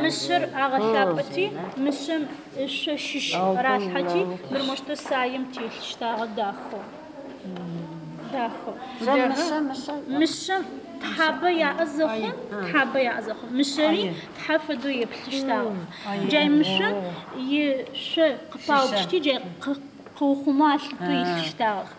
Мышъэр агъэлъапӏэти, мышъэм ышъо щыщ ралъхьэти, мыр моущтэу саем телъыщтагъэ дахэу. Дахэу. Мышъэм тхьабэ яӏэ зэхъум, тхьабэ яӏэ зэхъум, мышъэри тхьэ фэдэу еплъыщтагъэх. Джай мышъэм ишъо къыпаупкӏыти, джай къыухъумэу алъытэу илъыщтагъэх.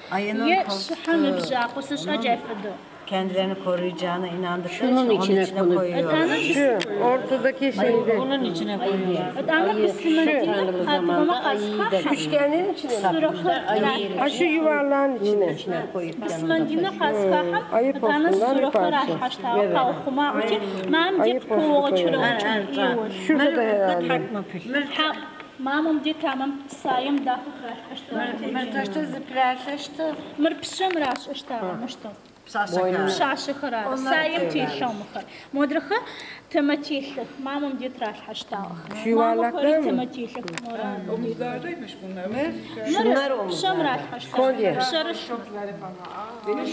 Е шъыхьэм ыбжъакъо, сэшӏа джай фэдэу. Kendilerini koruyacağına inandıkları Şunun için onun içine içine konup- koyuyorlar. Etӏанэ Şu ortadaki şeyde. Bunun içine koyuyorlar. Etӏанэ быслъымэн диным Şu адыгэмэ zamanda ayıyı da къазхахьэм Üçgenin içine mi? сурэхэр Ayı Ha şu yuvarlağın içine. içine koyup yanında Быслъымэн диныр къазхахьэм Ayı етӏанэ posundan bir сурэхэр parça. ралъхьащтагъэ Evet. къаухъумагъэти, мам ди Ayı postu къыпкъоогъэ koyuyorlar. чырэӏукӏэ Şurada da herhalde. Мамэм ди тамэм саем дахэу тыралъхьащтагъэ. Mırtaşta ziplerleşti. Мыр пшъэм рашӏэщтагъэ мыщтэу. Пшъашъэхэр ары. Саем телъэу мыхэр. Модрэхэр тэмэ телъых. Мамэм ди тыралъхьащтагъэх. Şu yuvarlaklar Мамэхэри mı? тэмэ телъых. Мора. Omuzlardaymış bunlar. Мыр пшъэм ралъхьащтагъэ. Kolye. Пшъэрылъ.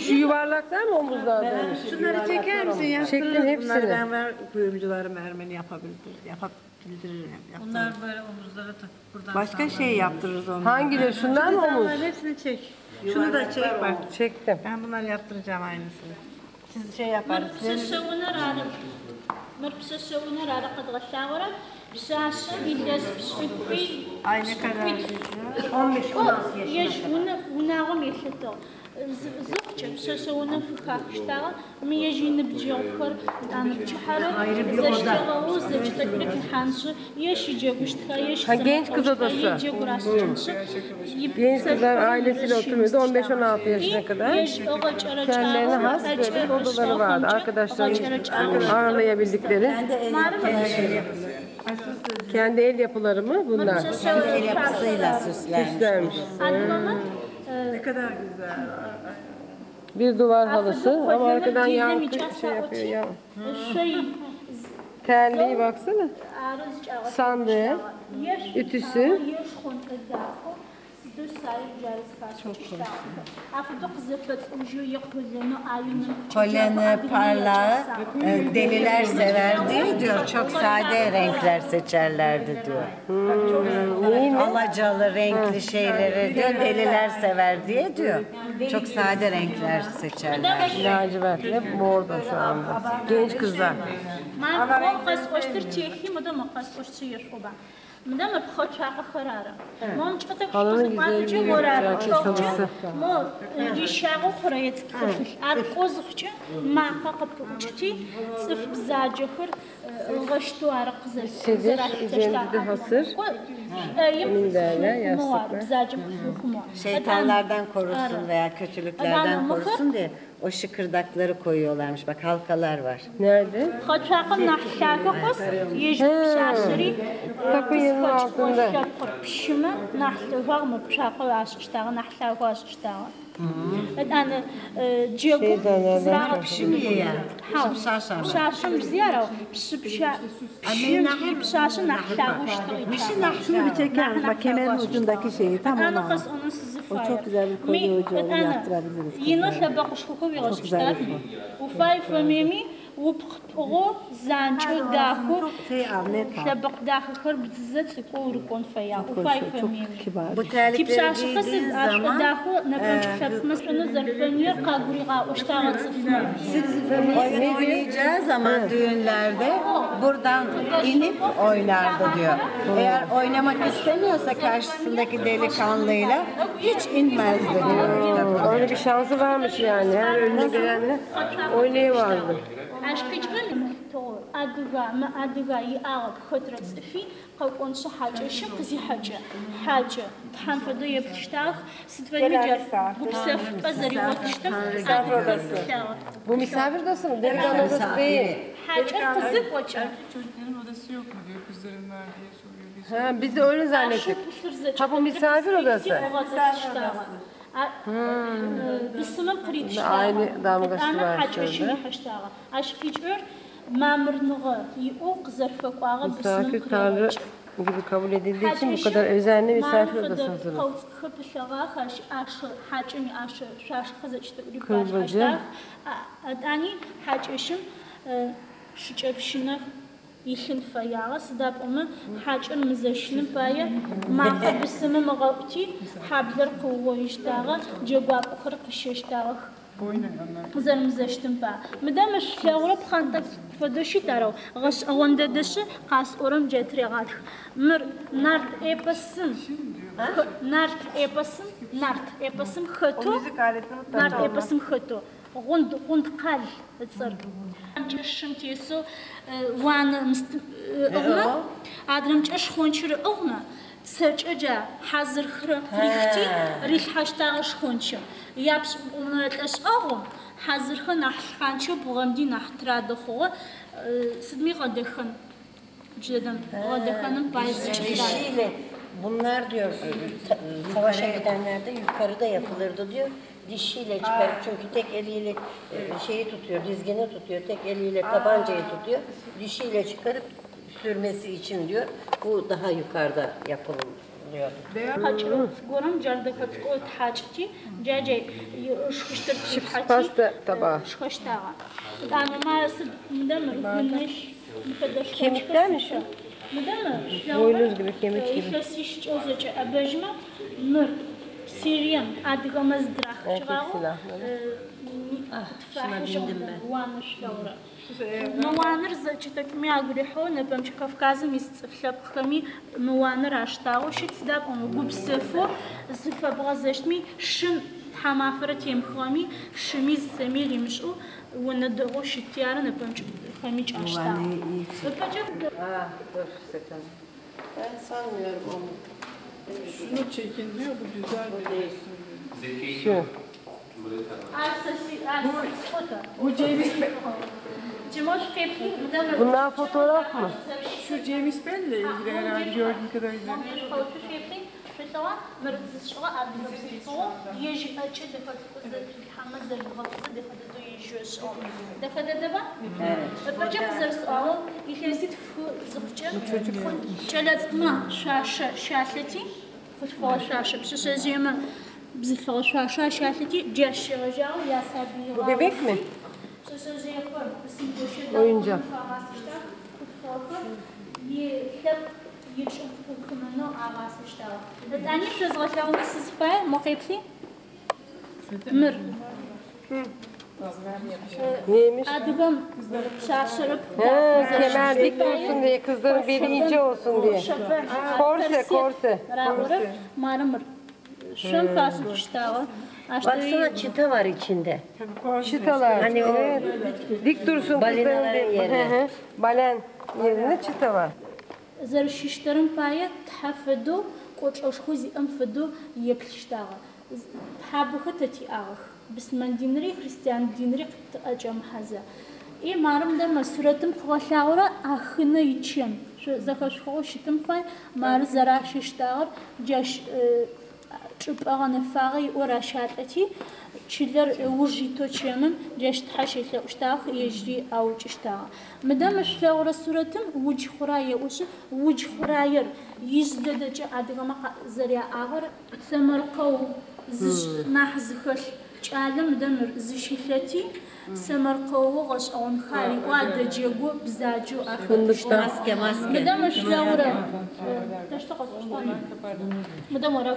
Şu yuvarlaklar mı omuzlardaymış? Şunları çeker misin? Çektim Yaptırırız hepsini. bunları. Ben ver kuyumcularım Ermeni yapabilir. Yapabildiririm. Bunlar böyle omuzlara takıp buradan Başka şey yaptırırız onlara. Hangileri? Şunlar mı omuz? Bunların hepsini çek. Şunu da çek bak. Çektim. Ben bunları yaptıracağım aynısını. Siz şey Мыр yaparız. пшъэшъэ унэр ары. Мыр пшъэшъэ унэр ары къэдгъэлъагъорэр. Пшъашъэм илъэс пшӏыкӏуи Ay ne kadar güzel. Кӏо, ежь унэ унагъом елъытыгъ. Зыхъукӏэ пшъэшъэ унэм фыхахыщтагъэ, мы ежь иныбджэгъухэр етӏанэ пчыхьэрэ зэщтегъэу зэкӏэлъыкӏурэ къихьаншъы, е щыджэгущтха, е Ha, genç kız щысэмэркъэущтха, е odası. джэгу рашӏыкӏыншъы, Genç kızlar ailesiyle oturmuyordu. 15-16 yaşına kadar. Ежь Kendilerine ыгъэкӏэрэкӏагъэу, has böyle ӏэкӏэ bir odaları vardı. ышӏыгъэхэмкӏэ Arkadaşlarını ыгъэкӏэрэкӏагъэу. ağırlayabildikleri. Kendi el yapıları mı bunlar? Пшъэшъэ El yapısıyla süslenmiş. Süslenmiş. Адыгэмэ Ne kadar güzel. Bir duvar halısı ama Afıdı arkadan kolyenin yankı dilem şey yapıyor. Ya. Шъо Terliği baksana. ары зыкӏагъэ Sandığı, ütüsü. Е шхъонтӏэ дахэу сыдэу саем джары зыхашӏыкӏыщтагъэхэр. Афэдэу къызэпэцӏыужьэу е къолэнэу аюным Kolanı, parlağı deliler sever diye diyor. Çok sade renkler seçerlerdi diyor. Alacalı renkli şeyleri diyor deliler sever diye diyor. Çok sade renkler seçerler. Lacivert ve mor da şu anda. Genç kızlar. Мам, къэсӏощтыр техи, мыдэ мы къэсӏощтыр ешӏуба. Мыдэ мы пхъэ цуакъэхэр ары. Мом кӏэ Halının тӏэкӏу güzelliği мор ары. erkek halısı. Мо ищагъэу хъурэе цӏыкӏухэр пылъ. Ар кӏо зыхъукӏэ макъэ къыпыӏукӏыти, цӏыф бзаджэхэр ыгъэщтэу ары Sedir, üzerinde de hasır. Minderler, yastıklar. Бзаджэм къыфиухъумэу. Şeytanlardan korusun veya kötülüklerden Adam korusun diye o şıkırdakları koyuyorlarmış. Bak halkalar var. Nerede? Пхъэ цуакъэм нахь лъагэ къос, ежь пшъашъэри Takı altında. лъэпкъыр пщымэ нахь лъэгагъ мы пшъакъэ ашӏыщтагъэ, нахь лъагэу ашӏыщтагъэ. Етӏанэ джэгум Şeyden, зырагъэ Pşı mı ya? Хьау, Пшъашъэ mı? пшъашъэм зи арэу, пщы пща пщым ипшъашъэ нахь лъагэу щытыгъ Şunu bir çeker misin? Bak kemerin ucundaki şeyi tam Етӏанэ onu al. къэс onun сызыфаер. O çok güzel bir kolye ucu, onu yaptırabiliriz. Инэу лъэбэкъушхохэу уигъэшӏыщтагъ. Уфай фэмеми упкъ пӏыгъэу, занкӏэу, дахэу, Çok şey al, net al. лъэбэкъу дахэхэр бдзызэ цӏыкӏоу урыкӏон фэягъ. Çok Уфай hoş, çok фэмеми. kibar. Bu terlikleri Типшъашъэхэр сыд giydiğin ашӏо zaman дахэу нэпэнкӏ лъэпкъмэ шӏонэу зэрэфэмыер къагуригъаӏощтагъэ цӏыфмэ. oyun oynayacağı zaman düğünlerde buradan inip oynardı diyor. Eğer oynamak istemiyorsa karşısındaki delikanlıyla hiç inmezdi diyor. Öyle bir şansı varmış yani. Her önüne gelenle oynayamazdı. Ащ къикӏырэр адыга, мыадыга иӏагъэп хэтрэ цӏыфи къэкӏоншъы хьакӏэщым къызихьэкӏэ. Хьакӏэ, Тхьэм фэдэу еплъыщтагъэх, сыд фэдэми джар гупсэфыпӏэ зэригъотыщтым адыгэхэр пылъагъэх. Bu misafir odası mı? Delikanlı odası değil. Хьакӏэр къызыкӏокӏэ Çocukların odası yok mu diyor kızların var diye soruyor. Biz Ha, biz de öyle zannettik. Ha bu misafir odası. Бысымым къыритыщтагъэ. Aynı damgası Етӏанэ var хьакӏэщым şurada. ихьэщтагъэ. Ащ къикӏырэр мамырныгъэ иӏэу къызэрыфэкӏуагъэ бысымым Misafir tanrı къырегъэкӏы. gibi kabul edildiği için bu kadar özenli misafir odası hazırladı. Къэуцӏыхэ пылъэгъах, ащ ӏашэ, хьакӏэм иӏашэ, шъуашэхэр зэкӏэтэӏури Kırbacı. палъхьащтагъэх. Етӏани хьакӏэщым шыкӏэпщынэ Илъын фэягъэ, сыда пӏомэ хьакӏэр мызэщыным пае макъэ бысымым ыгъэӏути, хьаблэр къыугъоищтагъэ, джэгуакӏохэр къыщэщтагъэх. Зэрымызэщтым па. Мыдэ мы шъулъэгъурэ пхъэнтӏэкӏу цӏыкӏу фэдэу щыт, арэу гъэшӏэгъон дэдэшъы къасӏорэм джа тырегъатх. Мыр нарт эпосым, нарт эпосым, нарт эпосым O хэтэу, müzik aletini нарт mutlaka эпосым хэтэу Гъунд, Гъунд-Къал ыцӏэр. Амкӏэ шым тесэу уанэ ыӏыгъмэ, адрэмкӏэ шхончыр ыӏыгъмэ, цэкӏэ джа хьазырхэр къырихти, рилъхьащтагъэ шхончым. Япшӏыкӏублэнэрэ лӏэшӏэгъум хьазырхэр нахь лъхъанчэу бгъэмди нахь тырадэ хъугъэ, сыдми гъэдэхэн, джыдэдэм гъэдэхэным пае зыкӏытырад. Dişiyle bunlar diyor savaşa gidenlerde yukarıda yapılırdı diyor. Dişiyle çıkarıp çünkü tek eliyle şeyi tutuyor, dizgini tutuyor, tek eliyle tabancayı tutuyor. Dişiyle çıkarıp sürmesi için diyor. Bu daha yukarıda yapılıyordu. Хьакӏэ горэм джар дэхэ цӏыкӏоу ытхьакӏыти, джа джа ышхыщтыр трилъхьати, Pasta tabağı. шхэщтагъэ. Етӏанэ мары сыд мыдэ мыр гынылъ, мы фэдэ шхончхэр Kemikten mi şu? Мыдэ мы Boynuz gibi, kemik gibi. илъэсищкӏэ узэкӏэӏэбэжьмэ, мыр Сирием адыгэмэ зыдырахыжьыгъагъэу Erkek silahları. къытфахьыжьыгъ уанэ шъулъэгъурэ. Мы уанэр зэкӏэ агу рихьэу нэпэмыкӏ Кавказым ис цӏыф лъэпкъхэми мы уанэр аштагъэу щыт, сыда пӏомэ гупсэфэу зыфэбгъэзэщтми шым тхьамафэрэ темыхыгъэми шыми зыцэми римышӏэу онэ дэгъоу щытти ары нэпэмыкӏхэми кӏаштагъ. Ыпэкӏэ Ha, dur sakın. Ben sanmıyorum onu. Şunu çekin diyor. Bu güzel bir resim. Şu. Ар сэ си ар сӏота. Bu James Bell, Джымош къеплъи, мыдэ мыр Bunlar fotoğraf mı? şu James Bell ile ilgili herhalde gördüğüm kadarıyla. Мыр зышӏыгъэ адыгэ бзылъфыгъэу ежь ӏэкӏэ дэхэ цӏыкӏу зэтрилъхьэмэ зэригъэпсэ дэхэ дэдэу ежь ышӏыгъ. Дэхэ дэдэба? Ыпэкӏэ къызэрысӏуагъэу илъэситф зыхъукӏэ кӏэлэцӏыкӏумэ шъуашэ щалъэти, хъулъфыгъэ шъуашэ, пшъэшъэжъыемэ бзылъфыгъэ шъуашэ ащалъэти, джащ щегъэжьагъэу ясабыигъэ Bu bebek mi? Пшъэшъэжъыехэр бысымгощэ Oyuncak. фагъасэщтагъ, хъулъфыгъэхэр илъэпкъ ичӏыгу къыухъумэнэу агъасэщтагъ. Етӏани шъозгъэлъэгъунэу сызыфае, мо къеплъи. Мыр. Neymiş? Адыгэм пшъашъэрэ He, kemer dik dursun diye, kızların beli ince olsun diye. Korse, korse. Раӏорэр мары мыр. Шъом хашӏыкӏыщтагъэ. Baksana çıta var içinde. Çıtalar. Hani o Evet. Dik dursun kızların Balinaların beli. yerine. Hı hı. Balen yerine çıta var. Зэрэщыщтэрэм пае тхьэ фэдэу, кӏочӏэшхо зиӏэм фэдэу еплъыщтагъэ. Тхьабэхэр тэ тиӏагъэх. Бысымэн динри, христиан динри къытӏэкӏэмыхьэзэ. И марым дэмэ сурэтым къыгъэлъагъорэ Ахынэ ичэм. Зэхэшъухыгъэу щытым фай, мары зэращыщтагъэр джащ чӏыпӏэ гъэнэфагъэ иӏор ращалӏэти, чылэр ыуж итэу чэмым джащ тхьэ щелъэӏущтагъэх, ежьри аукӏыщтагъэ. Мыдэ мы шъулъэгъурэ сурэтым удж хъурай еӏошъы, удж хъураер ижъ дэдэкӏэ адыгэмэ зэряӏагъэр сэмэркъэу нахь зыхэлъ кӏалэм мыдэ мыр зыщилъэти, сэмэркъэу гъэшӏэгъонха иӏо адэджэгу бзаджэу ахэтыщтагъ. Maske maske. Мыдэ мы шъулъэгъурэ тэщтэ къэсӏощта? Мыдэ мора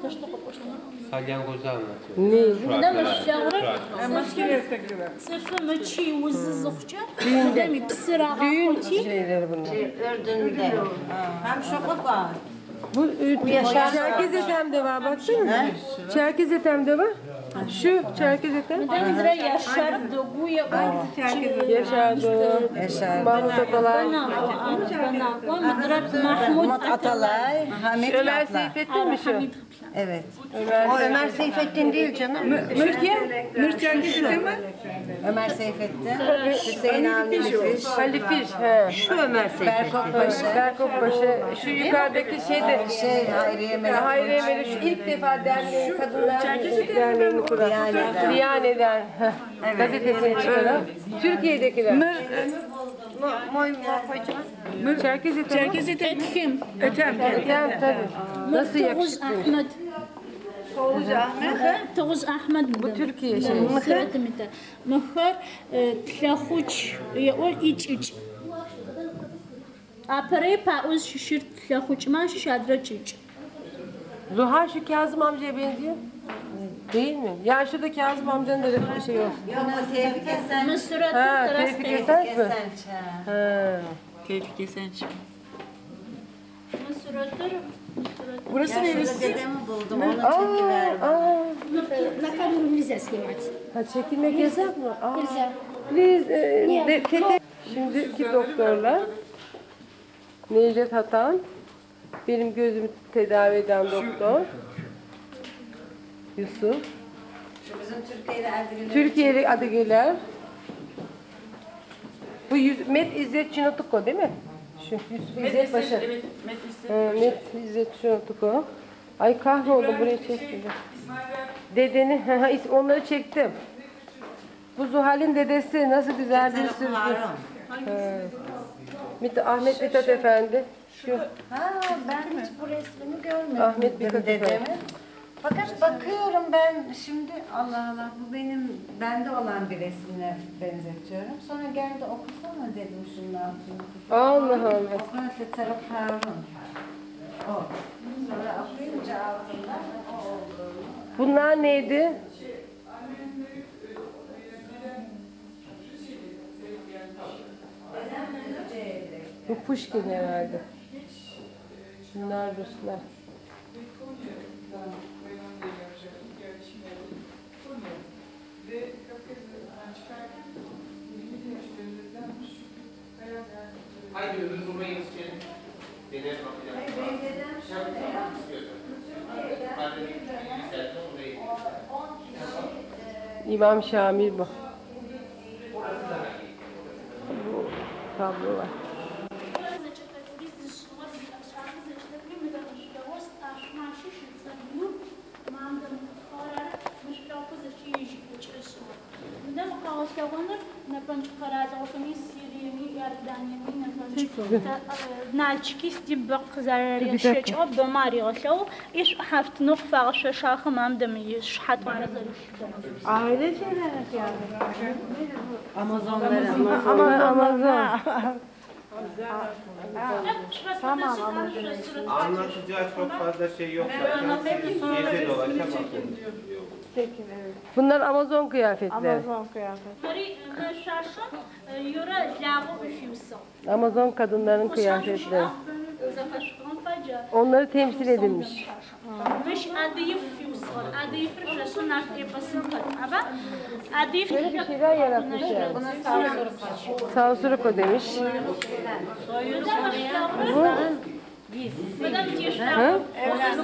Тэщтэ къэпӏощта? Salyangozu anlatıyor. Ne? Мыдэ мы шъулъэгъурэр Maskeleri takıyorlar. цӏыфым ычый узы зыхъукӏэ мыдэм ипсы Düğün рагъахъоти, şeyleri bunlar. Ürdün'de. Hem şoka var. Bu Çerkez etem de var baksana. Çerkez etem de var. Şu Çerkez etem. Мыдэ мыдрэ Яшар дэгу еӏо. Yaşar Doğu. Yaşar. Mahmut Atalay. Бэнакӏо, мыдрэ Махмуд Mahmut Atalay, Hamit Ömer Kaplan. Seyfettin mi şu? Evet. O Ömer Seyfettin değil canım. Mır kim? Mır Çerkez mi? Ömer Seyfettin, Hüseyin Avni Fiş, Halifiş. He. Şu Ömer Seyfettin. Berkok Paşa. Berkok Paşa. Şu yukarıdaki şey de Şey Hayriye Melek. Hayriye Melek şu ilk defa derneğin kadınlar derneğini kuran. Diyanet. Diyane'den. Heh. Gazetesini çıkaran. Türkiye'dekiler. Mır Çerkez Ethem. Çerkez Ethem. Ethem. Ethem. Ethem tabii. Nasıl Тыгъужъ yakışıklı. Ахмед. Тыгъужъ Ахьмэд. Bu Türkiye şeyi. Сурэтым итыр. Мыхэр тлъэхъукӏ еӏо икӏыкӏ. Апэрэй паӏо зыщыщыр тлъэхъукӏмэ ащыщ адрэ кӏыкӏ. Zuhal şu Kazım amcaya benziyor. Değil mi? Ya şurada Kazım amcanın da şey olsun. Yok o Tevfik Esen. Мы сурэтыр Ha, Тарас Tevfik Tevfik. Esenç mi? Esenç. ha. Ha. Tevfik Esenç. Мы сурэтыр мы сурэтыр. Burası Ya şurada neresi? dedemi buldum onu çekiver. Aa, На камеру нельзя снимать. ha çekilmek yasak mı? Aa. Нельзя. Please, tete. Şimdiki doktorlar Necdet Hatan, benim gözümü tedavi eden doktor. Yusuf. Şu bizim Türkiye'li Erdigin'in Türkiye'li Adıgeler. Bu Met İzzet Çinotuko değil mi? Şu Yusuf İzzet Paşa. Evet, Met İzzet. Ha, Met İzzet Çinotuko. Ay kahroldum burayı çektim. Dedeni, onları çektim. Bu Zuhal'in dedesi nasıl güzel bir sürgün. Ahmet Mithat Efendi. Şu Ha ben hiç bu resmini görmedim. Ahmet Mithat Efendi. dedemin. Fakat bakıyorum ben şimdi Allah Allah bu benim bende olan bir resmine benzetiyorum. Sonra geldi okusana dedim şunun altını. Allah Allah. Okunca taraf Harun. O. Sonra okuyunca altında o olduğunu. Bunlar neydi? Bu Pushkin herhalde. Bunlar Ruslar. Haydi öbür gruba yetişelim. Dene bakacağım. İmam Şamil bu. Bu tablo var. Налчики стибэ къызэрэрещэкӏыгъэ бэмэ аригъэлъэгъу ишӏухьафтынэу къыфагъэшъошахэм амдэм ишъхьатӏуарэ зэрилъытэрэ. Aile şeyler yani. Amazonların. Amazon. Amazon. Tamam Anlatacağı çok fazla şey yok zaten. Geze dolaşa bakın. Çekin evet. Bunlar Amazon kıyafetleri. Amazon kıyafet. Amazon kadınların kıyafetleri. Onları temsil edilmiş. Böyle bir şeyler yaratmış yani. Sansuruko demiş. Bu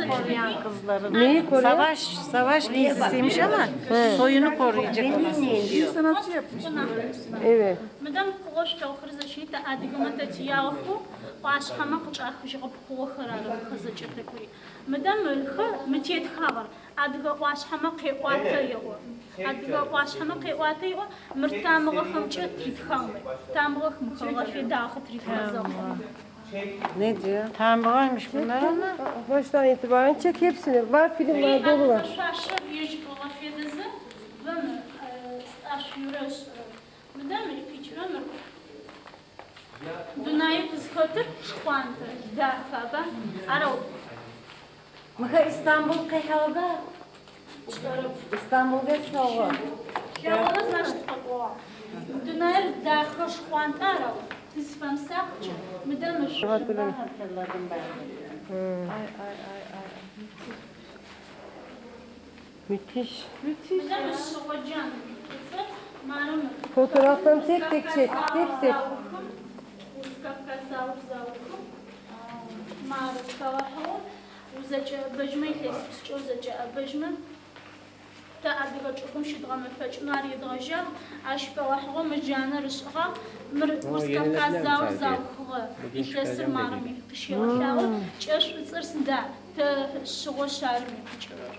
Koruyan kızların. neyi koruyor? Savaş giysisiymiş ama soyunu koruyacak olan. Sanatçı yapmış. Evet. Мыдэм пкъыгъо шъулъэгъухэр зэщит адыгэмэ тэ тиягъэхэу ӏуашъхьэмэ къычӏахыжьыгъэ пкъыгъохэр арыхэр зэкӏэтэкӏуи. Мыдэм мыхэр мы тетхагъэр адыгэ ӏуашъхьэмэ къеӏуатэ еӏо. Адыгэ ӏуашъхьэмэ къеӏуатэ еӏо. Мыр тамыгъэхэмкӏэ тритхагъ. Тамыгъэх мыхэр гъэфедагъэхэр тритхэ зэхъу. Ne diyor? Tamam bunlar ama. Baştan itibaren çek hepsini. Var filmler dolu var. Шъуашэр ежь ыгъэфедэзэ бэм стӏашъуюрэ ышӏырэр. Мыдэм къикӏырэ мыр Дунаим къызхэтыр шхъуантӏэ, дахэ, аба? Арэу Mıha İstanbul kıyhavda. İstanbul geçoğu. Лъэгъугъэ значит къэкӏуагъ. Дунаир дахэ шхъуантӏэ арэу тызфэмысакъкӏэ мыдэм ышъо. Hatırladım ben. Müthiş. Мыдэм ышъыгъо джан ыцӏэр мары мыр. Fotoğraflarını tek tek çek. Hepsi. Кавказ заор заухым мары фэгъэхьыгъэу узэкӏэӏэбэжьмэ илъэсипшӏкӏэ узэкӏэӏэбэжьмэ тэ адыгэ чӏыгум щыдгъэмэфэкӏынэу ар едгъэжьагъ. Ащ фэгъэхьыгъэу мы джанэр ышӏыгъагъ. Мыр Урыс-Кавказ заор заухыгъэ илъэсыр марым къыщигъэлъагъо. Кӏэшӏуцӏэр сыда тэ шъыгъо шъарым къикӏырэр.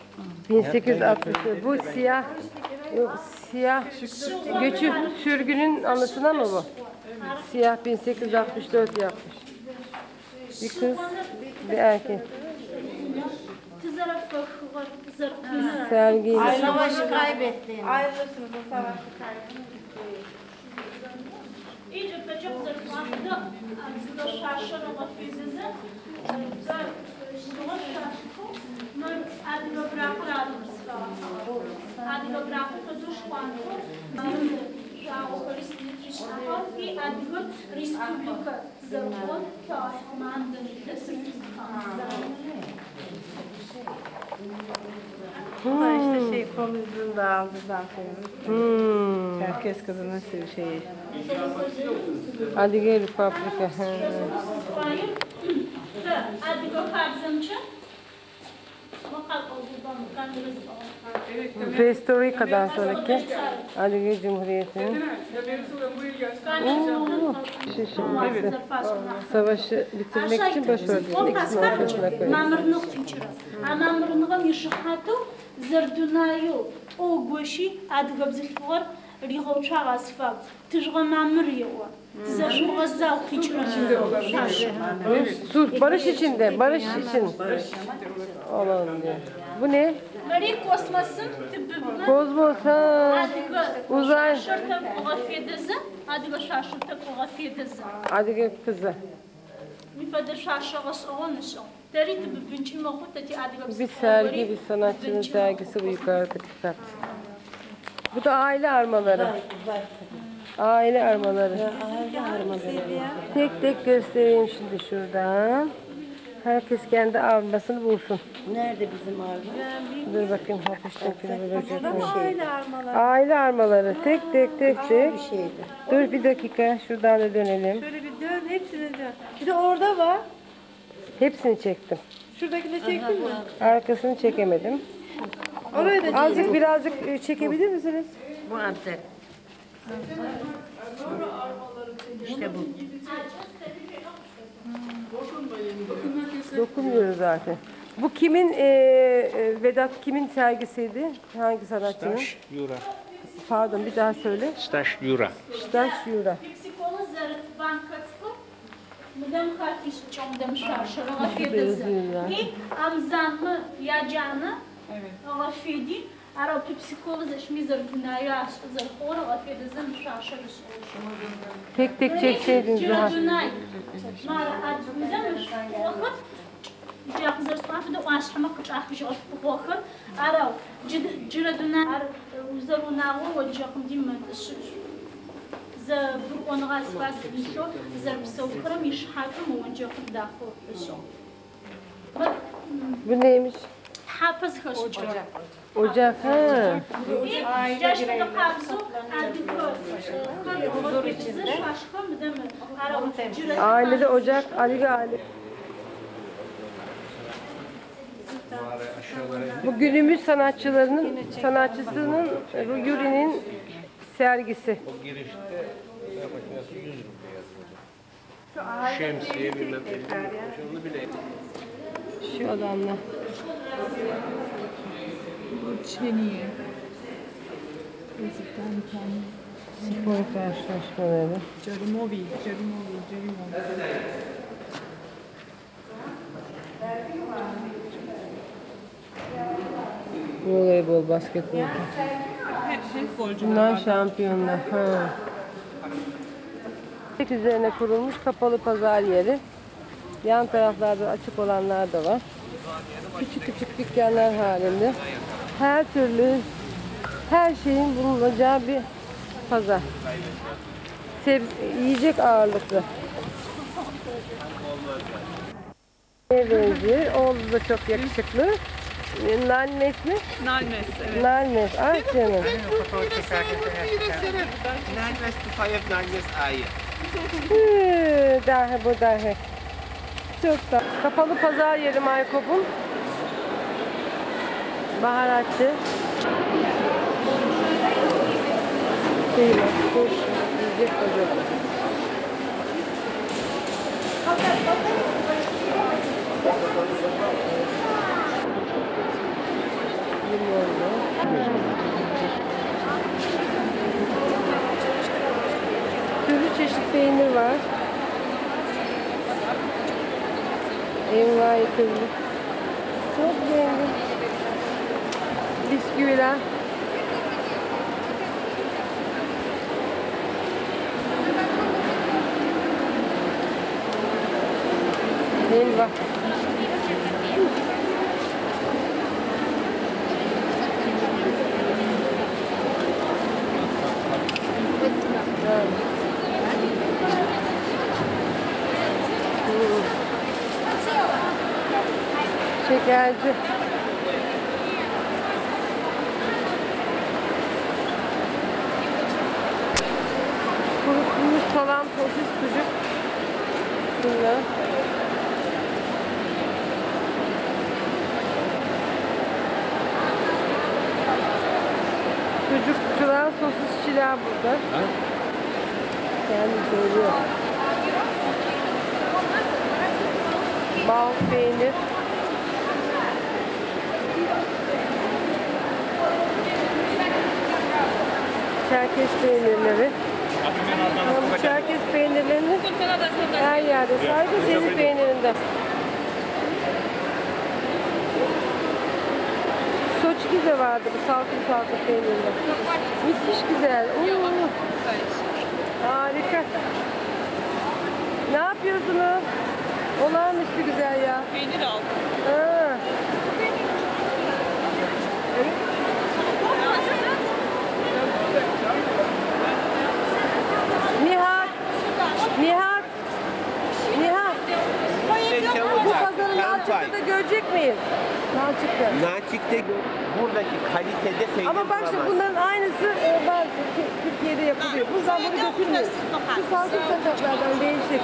1860. Bu siyah yok, siyah göçü sürgünün anısına mı bu? Siyah 1864 yapmış. Bir kız, bir erkek. Тызэрэфэхыгъ. Зэрэхъугъэр, зэрэкъиныр. Sergiyle. Savaşı kaybettiğini. Ayrılırsınız o savaşı kaybettiğini. Иджы пэкӏэ къызэрыфӏахьдэ адыгэ шъуашэр ыгъэфедэзэ, шъыгъэ шъуашэу мыр адыгэ быракъыр ары къызфагъэхьыгъэр. Адыгэ быракъым фэдэу шхъуантӏэу шъуагъохэри сыдитришӏыхьагъ и Адыгэ Республикэ зэрыхъугъэм фэгъэхьыгъ мандэ илъэсыр Bu da işte şey komünizmin dağıldığından sonra. Çerkez kızının şeyi. Adige Republika. Адыгэ хабзэмкӏэ Perestroika'dan sonraki Adige Cumhuriyeti'nin şişirmesi. Savaşı bitirmek için başörtüsünü ikisinin ortasına koyuyor. Мамырныгъ къикӏырэ. А мамырныгъэм ишыхьатэу зэрдунаеу тӏоу гощи адыгэ бзылъфыгъэр ригъэуцуагъ азыфагу. Тыжъугъэ мамыр еӏо. Тызэшъумыгъэзау къикӏырэ шъуашэ. Sulh, barış içinde, barış için olan diyor. Bu ne? Мыри космосым тыбыбмэ Kozmos ha. адыгэ Uzay. шъуашэр тэкӏу ыгъэфедэзэ, адыгэ шъуашэр тэкӏу ыгъэфедэзэ. Adige kızı. Ми фэдэ шъуашэ гъэшӏэгъон ышӏыгъ. Тэри тыбыбынкӏи мэхъу, тэ ти адыгэ Bir бзылъфыгъэхэри sergi, bir sanatçının тыбыбынкӏи sergisi мэхъу. bu yukarıdaki kat. Bu da aile armaları. Aile armaları. Tek tek göstereyim şimdi şuradan. Herkes kendi armasını bulsun. Nerede bizim arma? Dur bakayım hapişten Burada mı aile armaları? Aile armaları tek tek tek tek. Bir şeydi. Dur bir dakika şuradan da dönelim. Şöyle bir dön hepsini dön. Bir de orada var. Hepsini çektim. Şuradakini çektin mi? Arkasını çekemedim. Orayı da çek. Azıcık birazcık çekebilir misiniz? Bu amca. İşte bu. Dokunmuyoruz zaten. Bu kimin Vedat kimin sergisiydi? Hangi sanatçının? Staş Yura. Pardon bir daha söyle. Staş Yura. Staş Yura. Пепси-кола зэрыт банкэ цӏыкӏур мыдэм хахишӏыкӏыгъ, мыдэм шъуашэр ыгъэфедэзэ. И амзанмэ яджанэ ыгъэфеди, арэу пепси-кола зэщми зэрдунаеу ашӏы зэрэхъугъэр ыгъэфедэзэ мы шъуашэр ышӏыгъ. Tek tek çekseydiniz daha. Джырэ мары мыдэм шъугъохэр джа къызэрысӏуагъэм фэдэу ӏуашъхьэмэ къычӏахыжьыгъэ шъугъохэр арэу джырэ дунай ар узэрунагъоу оджэкъымди мэтӏышъ зэгурыӏоныгъэ азыфагу илъэу зэрэпсэухэрэм ишыхьатэу мы онджэкъыр дахэу ышӏыгъ. Bu neymiş? Тхьапэ зыхэшӏыкӏыгъэр. Ocak. Ha. Джащ фэдэ къабзэу адыгэхэр ыгъэфедэзэ шъуашэхэр мыдэм арэу джырэ Ailede ocak, Adige aile. Bu günümüz sanatçılarının sanatçısının Yuri'nin sergisi. O girişte fotoğraf makinesi 100 rupiye yazılacak. Şemsiye bilmem ne. Onu bile Şu adamla. Bu çeniye. Ezikten kendi. Spor karşılaşmaları. Carimovi, Carimovi, Carimovi. Voleybol, basketbol. Handbolcular. Bunlar şampiyonlar. Ha. Tek üzerine kurulmuş kapalı pazar yeri. Yan taraflarda açık olanlar da var. Küçük küçük dükkanlar halinde. Her türlü her şeyin bulunacağı bir pazar. Yiyecek ağırlıklı. Ne benziyor? Oğlu da çok yakışıklı. Nalmes mi? Nalmes, evet. Nalmes. Ah canım. Nalmes Tufayev, Nalmes Ayı. Dahi bu dahi. Çok da. Kapalı pazar yeri Maykop'un. Baharatçı. Kıyma, kuş, yiyecek pazarı. Limonlu. Türlü çeşit peynir var. Envai türlü. Çok zengin. Bisküviler. Helva. Şekerci. Kurutulmuş salam, sosis, sucuk. Bunlar. Sucukçular, sosisçiler burada. Ha? Kendi söylüyor. Bal, peynir. Çerkez peynirleri. Bu Çerkez peynirlerini her yerde. Sadece ceviz peynirinde. Soçki de vardı bu salkım salkım peynirinde. Müthiş güzel. Oo. Harika. Ne yapıyorsunuz? Olağanüstü güzel ya. Peynir aldım. Ha. Nihat, Nihat, Nihat. Bu pazarı Nalçık'ta da görecek miyiz? Nalçık'ta. Nalçık'ta buradaki kalitede peynir Ama bak şimdi bunların aynısı var Türkiye'de yapılıyor. Buradan bunu götürmüyor. Şu salkım saçaklardan değişik.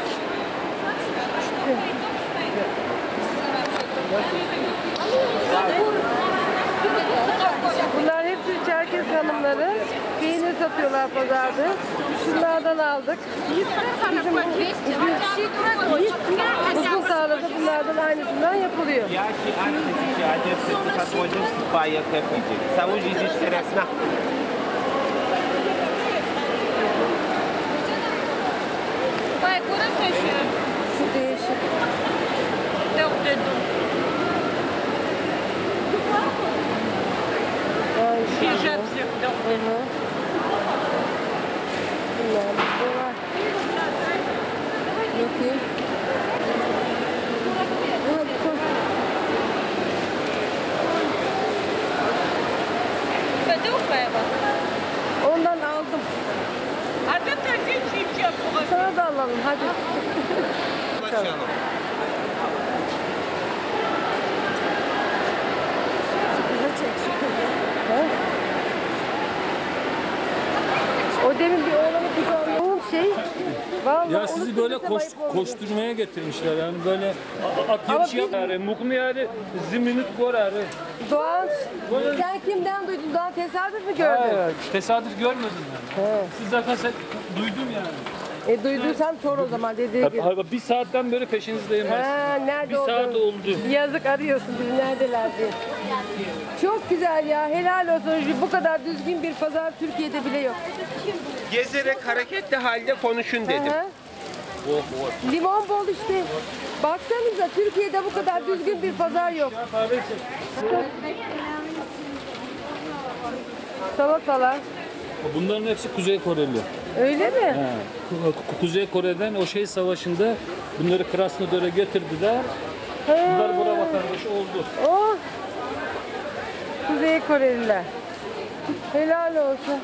Bunlar hepsi Çerkez hanımları. Peynir satıyorlar pazarda. Şunlardan aldık. Bizim uzun tarlada bunlardan aynısından yapılıyor. Şu değişik. Bunlar bu var. Bakayım. Ondan aldım. Sana da alalım hadi. Başlayalım. O demin bir oğlanı kucağına şey. Vallahi Ya sizi böyle koşturmaya getirmişler yani böyle at yarışı yapar, mukmiyarı, ziminit korarı. Doğan, sen kimden duydun? Doğan tesadüf mü gördün? Hayır, tesadüf görmedim yani. He. Siz zaten duydum yani. Duyduysan sor o zaman dediği gibi. Bir saatten beri peşinizdeyim ben. Ha, nerede Bir saat oldu. Yazık arıyorsun bizi neredeler diye. Çok güzel ya, helal olsun. Bu kadar düzgün bir pazar Türkiye'de bile yok. Gezerek hareketli halde konuşun dedim. Hı -hı. Limon bol işte. Baksanıza Türkiye'de bu kadar düzgün bir pazar yok. Salatalar. Bunların hepsi Kuzey Koreli. Öyle mi? He. Kuzey Kore'den o şey savaşında bunları Krasnodar'a getirdiler. He. Bunlar bura vatandaşı oldu. Oh. Kuzey Koreliler. Helal olsun.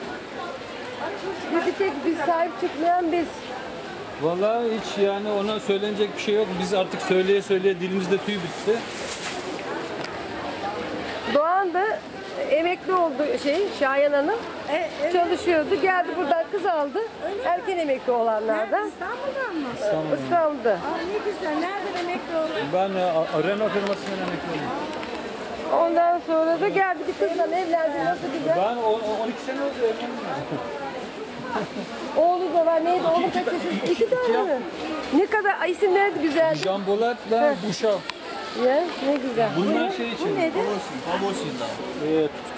Bir tek biz sahip çıkmayan biz. Vallahi hiç yani ona söylenecek bir şey yok. Biz artık söyleye söyleye dilimizde tüy bitti. Doğan da emekli oldu Şayan Hanım. Evet. Çalışıyordu. Geldi buradan kız aldı. Öyle Erken mi? emekli olanlardan. Nerede, İstanbul'dan mı? İstanbul'da. Aa, ne güzel. Nereden emekli oldu? Ben Renault firmasından emekli oldum. Ondan sonra da geldi bir kızla evlendi. Nasıl güzel? Ben 12 sene oldu evlendim. Oğlu da var. Neydi? Oğlum kaç yaşında? İki tane mi? Ne kadar isimleri de güzel. Can Bolat'la Buşa. Ya ne güzel. Bunlar şey için. Bu nedir?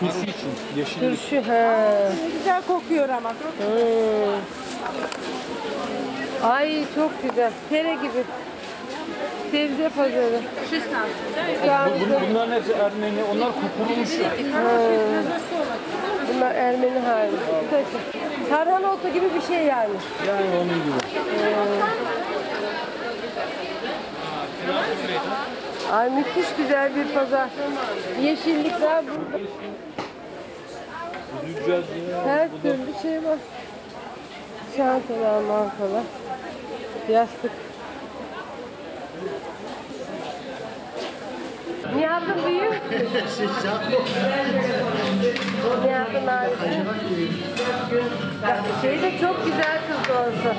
Turşu için. Yeşillik. Turşu ha. Ne güzel kokuyor ama. Ay çok güzel. Tere gibi. Sebze pazarı. Bunların hepsi Ermeni, onlar kurumuş. Bunlar Ermeni hali. Tarhana otu gibi bir şey yani. Yani onun gibi. Ay müthiş güzel bir pazar. Yeşillikler burada. Her türlü şey var. Çantalar, mantalar. Yastık. Nihat'ın büyüğü müsün? Nihat'ın abisi. Şey de çok güzel kız doğrusu.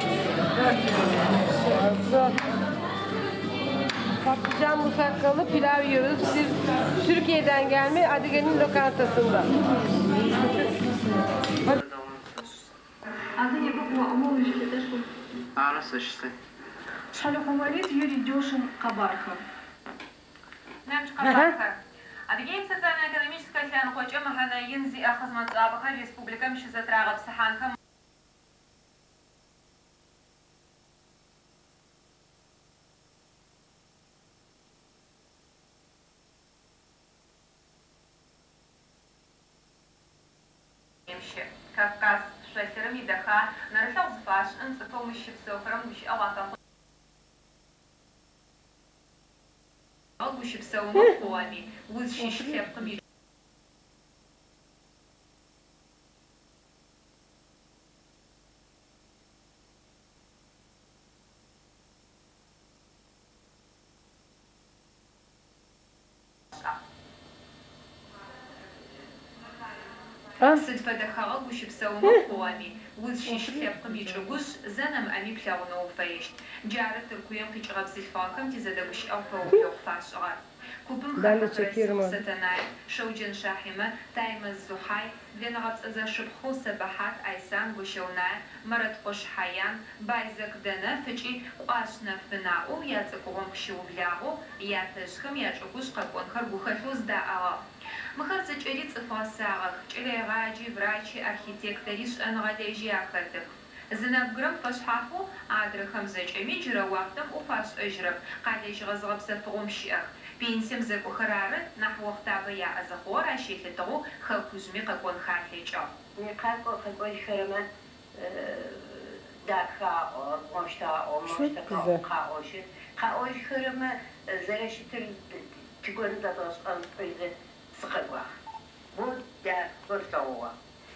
Patlıcan musakkalı pilav yiyoruz. Biz Türkiye'den gelme Adige'nin lokantasında. Адыгеим социально-экономическэ лъэныкъокӏэ мэхьэнэ ин зиӏэ хъызмэтшӏапӏэхэр республикэм щызэтырагъэпсыхьанхэм Кавказ шъолъырым идэха нэрылъэгъу зыфашӏын цӏыфэу мыщ щыпсэухэрэм гущыӏэгъу афэхъугъ ущыпсэумэ хъугъэми, узщыщ лъэпкъым Сыд фэдэ хэгъэгу ущыпсэумэ хъугъэми, узщыщ лъэпкъым ичӏыгужъ зэ нэмыӏэми плъэгъунэу уфэещт. Джары Тыркуем къикӏыгъэ бзылъфыгъэхэм тизэдэгущыӏэгъу пэублэгъу фашӏыгъэр. Купым хахьэхэрэ Сэтэнай, Шэуджэн Шахьимэ, Таймэз Зухай, Бленэгъэпцӏэ зэшыпхъэу Сэбэхьат, Айсан, Гощэунай, Мэрэткъош Хьаян, Байзэк Дэнэф ыкӏи Кӏуашъ Нэфынаӏоу яцӏыкӏугъом къыщыублагъэу ятэжъхэм ячӏыгужъ къэкӏонхэр гухэлъэу зыдаӏагъэх. Мыхэр зэкӏэри цӏыф гъэсагъэх, кӏэлэегъаджи, врачи, архитектори, шӏэныгъэлэжьи ахэтых. Зы нэбгырэм фэшъхьафэу адрэхэм зэкӏэми джырэ уахътэм ӏоф ашӏэжьырэп, къалэжьыгъэ зыгъэпсэфыгъом щыӏэх. Пенсием зэкӏохэр ары нахь охътабэ яӏэ зыхъугъэр ащ елъытыгъэу хэкужъми къэкӏонхэ алъэкӏыгъ. Къакӏо къэкӏожьхэрэмэ дахаӏо, мощтаӏо, мощтэ къаӏожьхэрэмэ зэрэщытыр тыгон зэдгъэшӏэн пӏуйзэ сыкъэкӏуагъ. Бо дахэ слъэгъугъэ,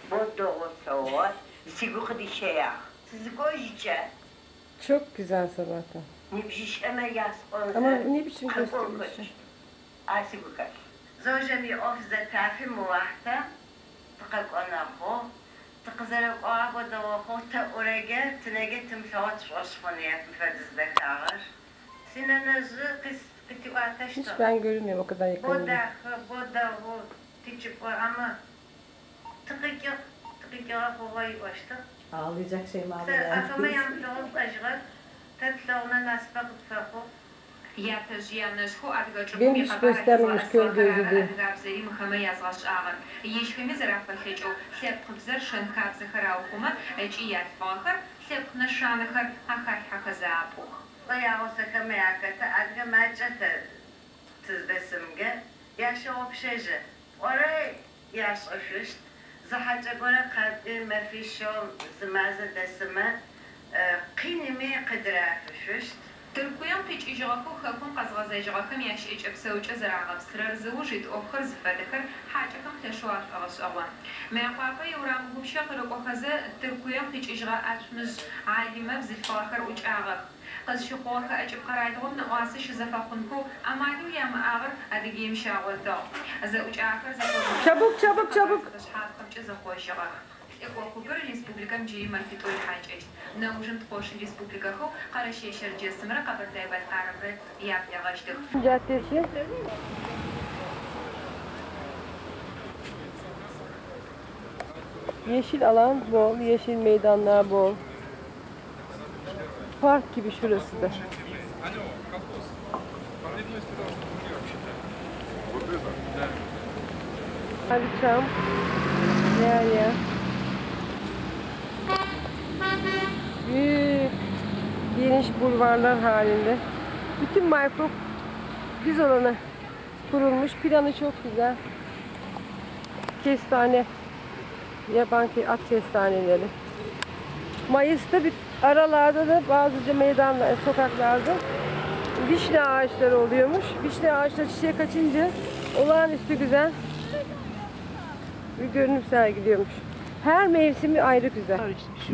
бо дэгъу слъэгъугъэ, сигу къыдищэягъ. Сызыкӏожькӏэ. Çok güzel sabahtan. Ama ne biçim gösteriyorsun? Зожэм иӏоф зэтафи мыуахьтэ тыкъэкӏонэхъу, тыкъызэрэкӏуагъэ дэгъохъу, тэӏурэгэ тынэгэ тымлъэгъо тшӏошъхъуныеп мыфэдыз дэхагъэр. Синэнэжъы къытиӏуатэщтыгъ. Hiç ben görünmüyorum o kadar Бо yakınında. дахэ, бо дэгъу тичӏыпӏэ ama тыкъикӏыгъ, тыкъикӏыгъэ хъугъэ иӏощтыгъ. Ağlayacak şey mi Сэ ахэмэ ямылъэгъу шӏэжьыгъэх, тэ тлъэгъунэ насыпэ къытфэхъугъ. Ятэжъ янэжъхэу адыгэ чӏыгум Benim hiç икъэбар göstermemiş kör алъызгъэӏэсыгъэхэр gözü ары diye. адыгабзэри мыхэмэ язгъэшӏагъэр. Ежьхэми зэрафэлъэкӏэу лъэпкъыбзэр шэн-хабзэхэр аухъумэ ыкӏи ялъфыгъэхэр лъэпкъ нэшанэхэр ахалъхьэхэзэ апӏух. Ягъусэхэмэ яхэтэ адыгэ макӏэ тэ тыздэсымгэ ящыгъупшэжьы. Пӏорэ яшӏэшъущт. Зы хьакӏэ горэ къакӏуи мэфищэу зы мазэ дэсымэ къинми къыдырафышъущт. Тыркуем къикӏыжьыгъэхэу хэкум къэзгъэзэжьыгъэхэм ящыӏэкӏэ псэукӏэ зэрагъэпсырэр зыуж ит ӏофхэр зыфэдэхэр хьакӏэхэм лъэшэу ашӏогъэшӏэгъон. Мыекъуапэ иурам гупчэ къырыкӏохэзэ Тыркуем къикӏыжьыгъэ Ацумыжъ Алимэ бзылъфыгъэхэр ӏукӏагъэх. Къызщыхъугъэхэ ӏэкӏыб къэралыгъом нэӏуасэ щызэфэхъунхэу амалэу ямыӏагъэр Адыгеим щагъотыгъ. Зэӏукӏахэр Çabuk çabuk çabuk. зэфэшъхьафхэмкӏэ зэхъожьыгъэх. Лӏыкӏо купыр республикэм джыри мэфитӏо ихьакӏэщт. Нэужым ткъош республикэхэу Къэрэщэе-Щэрджэсымрэ Къэбэртэе-Бэлъкъарымрэ яблэгъэщтых. Caddesi. Yeşil alan bol, yeşil meydanlar bol. Park gibi şurası da. Hadi çam. Yer yer. Büyük, geniş bulvarlar halinde. Bütün Maykop düz alana kurulmuş. Planı çok güzel. Kestane, yaban at kestaneleri. Mayıs'ta bir aralarda da bazıca meydanlar, sokaklarda vişne ağaçları oluyormuş. Vişne ağaçları çiçek açınca olağanüstü güzel bir görünüm sergiliyormuş. Her mevsimi ayrı güzel. Şu.